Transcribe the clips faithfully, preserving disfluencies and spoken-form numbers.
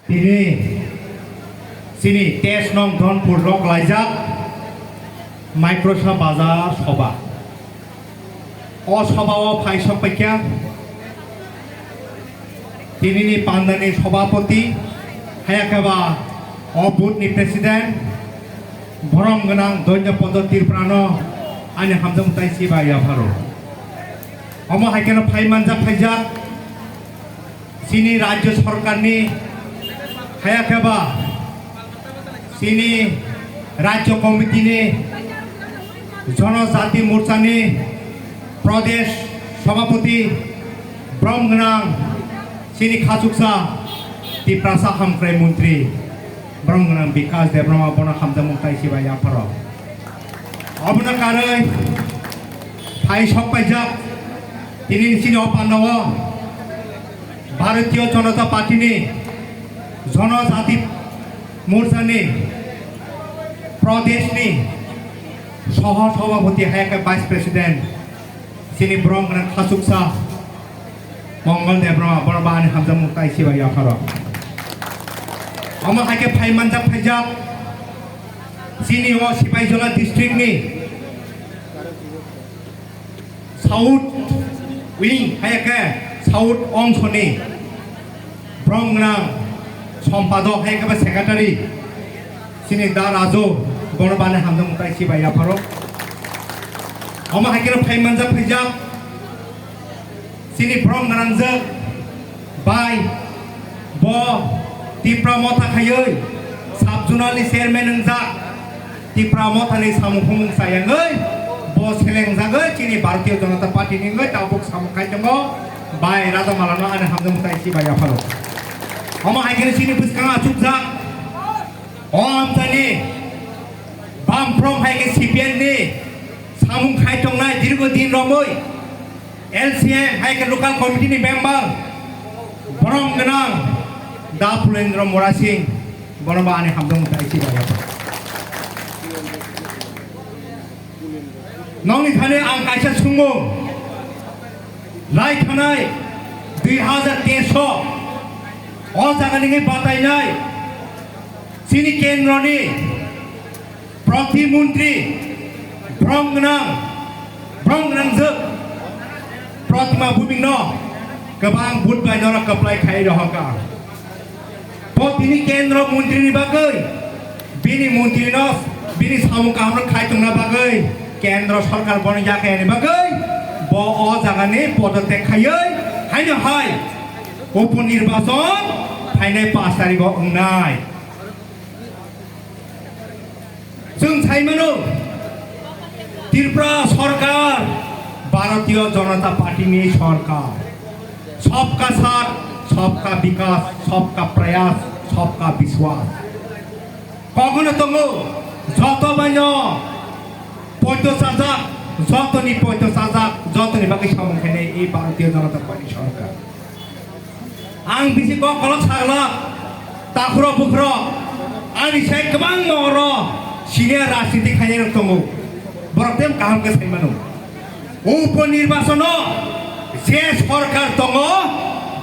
Tini chini test nong Dhonpur rok laijak Microsoft Bazar soba. O soba o phai sok paikha. Tinini pandani sobapoti, hayakhe ba o booth ni president, borom gwnang Donya Podo Tripura no ani hamjak tai si bai yapharo. Omo hai kheno phai manjak phaijak. Chini rajyo sorkarni hayakhe ba chini rajyo komitini Jonojati Morchani Pradesh Sabhapati borom gwnang chini khachuksa Tiprasa Hamkrai Montri borom gwnang Bikash Debbarma bono hamjakmung tai si bai yapharo. Obono karwi phai sok paijak tini chini o pandao Bharatiya Janata Party ni Jonojati Morcha ni Pradesh ni Soho Sabhapati hai khe Vice President chini borom gwnang khachuksa Mongol Debbarma bono ba ani hamjakmung tai si bai yapharo. Omo hai khe phai manjak phaijak chini o Sipaijala district ni South wing hai khe South ongsoni borom gwnang sompadok hai khe ba secretary chini da Raju bono bani hamjakmung tai si bai yapharo. Omo hai khe phai manjak phaijak chini borom gwnangjak bai bo Tipra Motha khaiwi sub zonal ni chairman wngjak. Tipra Mothani samung humung sayangwi bo selengjagwi chini Bharatiya Janata Party ni wngwi tabuk samung khai tongo. Bai Raja Malano ani hamjakmung tai si bai yapharo. Omo hai kheno chini bwskango achukjak o amchaini Bamfront hai khe C P M ni samung khai tongnai dirgo din romwi L C M hai khe local committee ni member borom gwnang Da Pulendra Murasing bono ba ani hamjakmung tai si bai yapharo. Nongni thani ang kaisa sungmung lai thanai dui hazar teis o o jaga nini batainai chini kendroni Proti Montri borom gwnang borom gwnangjak Protima Bhumik no kwbang vote bai norok kwplai khai rohorkha. Bo tini kendro montri ni bagwi, bini montri no, bini samung kaham no khai tongna bagwi, kendro sorkar bono yakhayani bagwi, bo o jaga ni podotyag khaiwi, haino hai, upo nirbachon phainai pash tarikh o wngnai. Chwng sai mano, Tripura sorkar Bharatiya Janata Party ni sorkar. Sabka saath, sabka bikas, sabka prayas, sabka biswas. Kogono tongo, joto baino poito chajak, jotoni poito chajak, jotoni bagwi samung khainai e Bharatiya Janata Party sorkar. Ang bisi kok kolok saglak, takhurok bukhurok, ani sai kwbangma oro senior rajniti khainai rok tongo. Borok tem kaham khe sai mano. Upo nirbachono je sorkar tongo,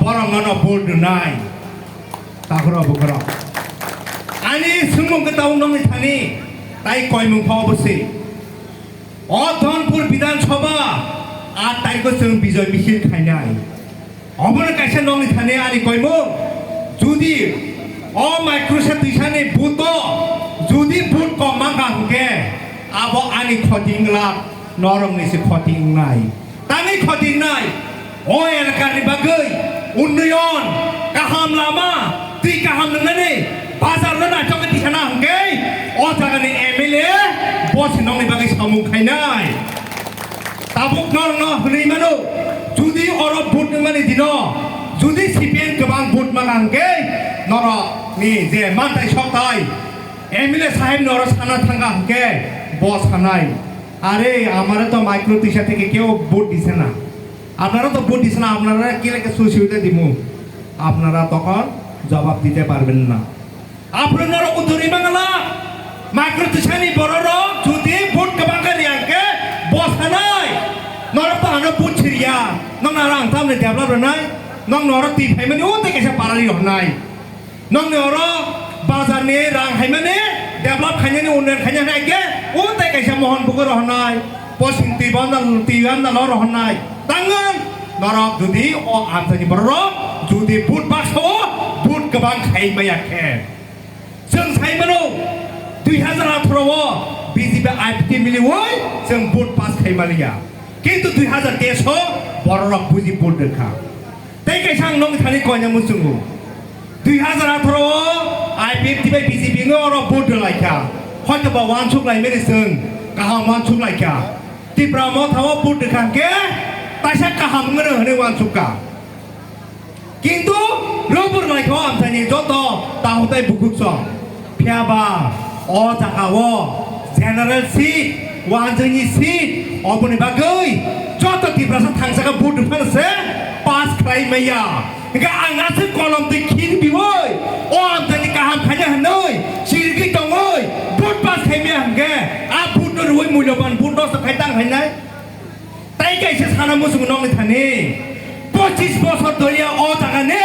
borok nono vote rwnai. Takhurok bukhurok. Ani swngmung khe tabuk nokni thani tai koimung pha obo se. O Dhonpur Bidhan Sabha aat tarikh o chwng Bijoy Misil khainai. Obono kaisa nokni thani ani koimung, judi o microsa twisani vote o judi vote kom mangkha hwnkhe abo ani khoti wngla, norokni se khoti wngnai. Tangwi khoti wngnai. O elakani bagwi unnoyon, kaham lama, twi kaham nwngnani bazar no naithok khe tisana hwnkhe o jagani M L A bo se nokni bagwi samung khainai. Tabuk norokno hwnwi mano, judi oro vote nangmani dino, judi C P M kwbang vote mangkha hwnkhe norokni je mantai soktai M L A saheb ni oro sana thangkha hwnkhe bo sanai, "আরে, আমারে তো মাইক্রো তৃষা থেকে কেউ ভোট দিছে না, আপনারা তো ভোট দিছে না, আপনারা কি লেগে সুযোগ সুবিধা দিব?" আপনারা তখন জবাব দিতে পারবেন না। Aphuru norok uturi mangala, micro tisani bororok judi vote kwbang khe riyang khe bo sanai, norok to ano vote siriya, nokno aro ang tamni develop rwnai, nokno oro twi phaimani o tei kaisa parari rwnai. Nongni oro bazarni rang haimani develop khainani unnayan khaina hwnai khe o tei kaisa Mohon Bukur rohornai, Poschim Twibanjal, Twibanjalo rohornai. Tangwng norok jodi o amchaini bororok jodi vote baksa o vote kwbang khai maya khe. Chwng sai mano dui hazar atharo o B J P I P T miliwi chwng vote pass khai maliya. Kintu dui hazar teis o bororok buji vote rwkha. Tei kaisa ang nokni thani koina muchungo. Dui hazar atharo o I P F T bai B J P no oro vote rwlaikha. Hoito ba wansuk laimani chwng kaham wansuk laikha. Tipra Motha o vote rwkha hwnkhe taisa kaham wngno hwnwi wansukha. Kintu rwbwrwlaikha o amchaini joto tahutai bukhuk song. Phiya ba o jaga o general seat, wanjwngni seat, oboni bagwi joto Tiprasa thangsa khe vote rwphano se pass khlai maya. Hingkhe ang aswk kolom twi khini biwi o amchaini kaham khaina hwnwi sirigwi tongwi vote pass khai maya hwnkhe a vote no rwui mulyoban vote nosto khai tang khainai. Tai kaisa sana muchung nokni thani pochis bosor doria o jaga ni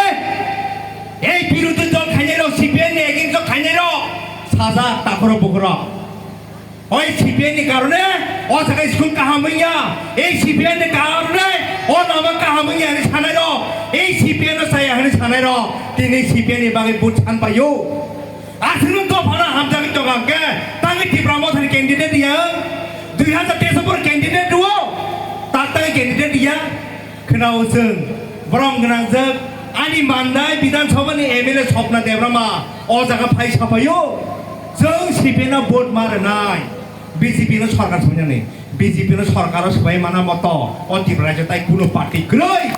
ei birodhi dol khainai rok, C P M ni against o khainai rok sajak takhurok bukhurok. Oi C P M ni karone o jaga school kaham wngya, ei C P M ni karone o lama kaham wngya hinwi sanai rok, ei C P M no chaya hinwi sanai rok tini C P M ni bagwi vote san paio. Aswkno dophano hamjagwi tongo hwnkhe tangwi Tipra Mothani candidate ya, dui hazar teis o candidate rwo, tak tangwi candidate ya. Khwnao chwng borom gwnangjak ani mandai Bidhan Sabha ni M L A Swapna Debbarma o jaga phai sapaio. Chwng C P M no vote ma rwnai, B J P no sorkar swngnani. B J P no sorkar o swbai mana moto o Tripura rajyo tai kuno party kwrwi.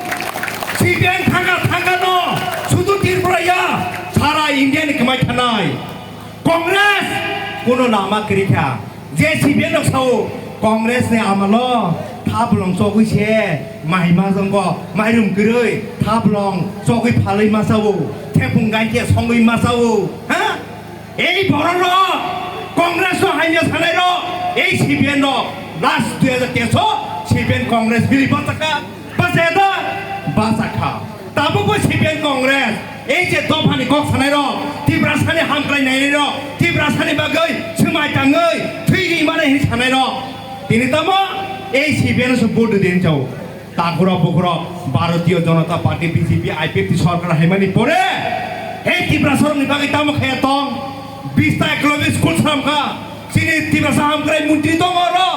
C P M thangkha thangkha no sudu Tripura ya, sara India ni kwmai thanai. Congress kuno lama kwrwi kha. Je C P M rok sao Congress ni amalo thaplong chogwi se mai ma jongbo mairum kwrwi thaplong chogwi phalwi ma sao thepung gaintia songwi ma sao ha. Ei borok rok Congress o hamya sanai rok ei C P M rok last dui hazar teis o C P M Congress bili bachakha, bachaya da? Bachakha. Tabukbo C P M Congress ei je dophani kok sanai rok, Tiprasani hamkrai nainai rok, Tiprasani bagwi swmai tangwi thwi ri mani hinwi sanai rok tini tamo ei C P M no se vote di hinwi chao. Takhurok bukhurok Bharatiya Janata Party B J P I P F T sorkar haimani pore hei Tiprasarokni bagwi tamo khaya tong? Bista Eklavya school slamkha. Chini Tiprasa hamkrai montri tongo oro.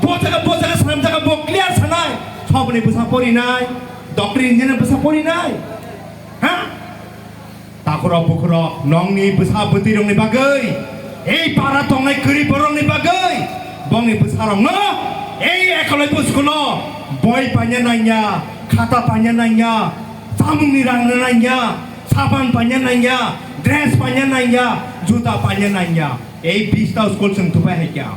Bo jaga bo jaga slamjaka bo clear sanai. Sobni bwsa porinai. Doctor engineer bwsa porinai. Ha? Takhurok bukhurok nongni bwsa bwtwirokni bagwi, ei para tongnai kwrwi borokni bagwi, bongni bwsarokno ei Eklavya school-o boi paina nangya, khata paina nangya, chamungni rang rwna nangya, sapan paina nangya, dress paina nangya, juta paina nangya. Ei bista school chwng tupai hai kha.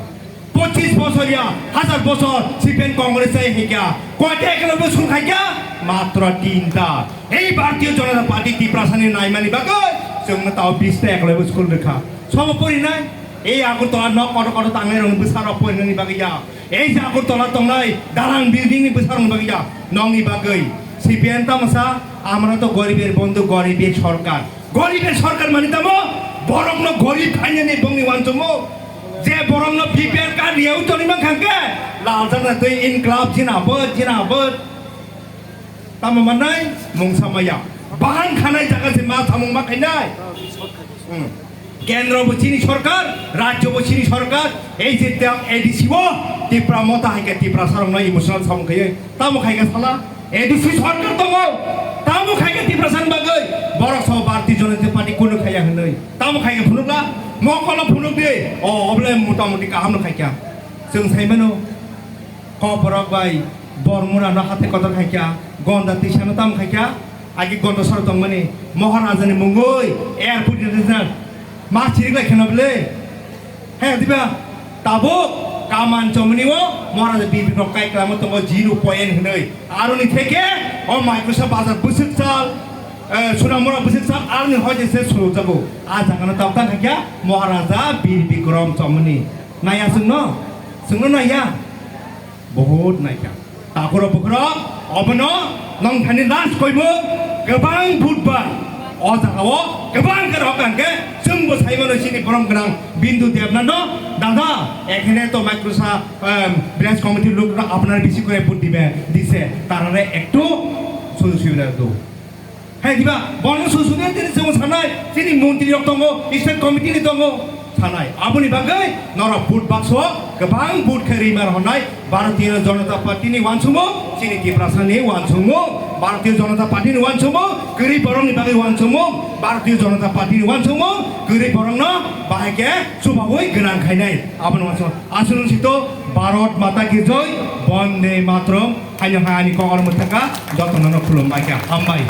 Pochis bosor ya, hazar bosor C P M Congress hai hikya. Koita Eklavya school khaikya? Matro tinta. Ei Bharatiya Janata Party Tiprasani naimani bagwi chwngno tao bista Eklavya school rwkha. Sobo porinai? Ei Agartala nok kotor kotor tangnai rokni bwsarok porinani bagwi ya. Ei je Agartala tongnai dalang building ni bwsarokni bagwi ya. Nongni bagwi. C P M tamo sa, amra to goriber bondhu, goriber sorkar. Goriber sorkar mani tamo, borokno gorib khainani bongni uansukmung. Je borokno B P L card riyaui tongwi mankha khe, laljakna twi inklab jinabwt, jinabwt. Tamo mannai? Mungsa maya. Bahan khanai jaga se ma samung ma khainai. Hmm. Kendro bo chini sorkar, rajyo bo chini sorkar, ei je tei A D C o Tipra Motha hai khe Tiprasarokno emotional samung khaiwi tamo khai khe sala? A D C sorkar tongo, tamo khai khe Tiprasani bagwi borok sao Bharatiya Janata Party kunu khaiya hwnwi tamo khai khe phunukla? Mokolo phunuk di, o oble mota moti kaham no khai kha. Chwng sai mano, Kokborok bai Bormura no hathai kotor khai kha, Gonda Twisano tamo khai kha, agi Gonda soro tongmani Maharaja ni mungwi airport ni rijak ma chirik lai kheno bele. He diba? Tabuk kaman chomni o Maharaja bibik rok kai kwlamo tongo zero point hwnwi. Aroni theke o Microsoft bazar bwswk sal, eh, Sunamura bwswk sal aroni hoite se suru jago. A jaga no tabuk tang kha Maharaja Bir Bikram chomni. Naya chwngno? Chwngno naya? Bahut naikha. Takhurok bukhurok, obono nong thani last koimung kwbang vote bai. O jagao kwbang khe rok hwnkhe chwngbo sai mano chini borom gwnang Bindu Debnath no, "Dada, এখানে তো মাইক্রোসা, M, branch কমিটির লোকরা আপনার বেশি করে ভোট দিবে, দিছে, তারারে একটু সুযোগ সুবিধা দাও।" Hai diba, bono susunya tini chwng sanai, chini montri rok tongo, state committee ni tongo, sanai. Aboni bagwi norok vote bakso kwbang vote khe rwimar hwnai Bharatiya Janata Party ni uansukmung, chini Tiprasa ni uansukmung, Bharatiya Janata Party ni uansukmung, kwrwi borok ni bagwi uansukmung, Bharatiya Janata Party ni uansukmung, kwrwi borok no bahai khe chubaui gwnang khainai. Aboni uansukmung. Aswk sito Bharat Mata Ki Jai, Bande Mataram, haino hai ani kok oro mwthaka, jotono no khulumbai kha. Hambai.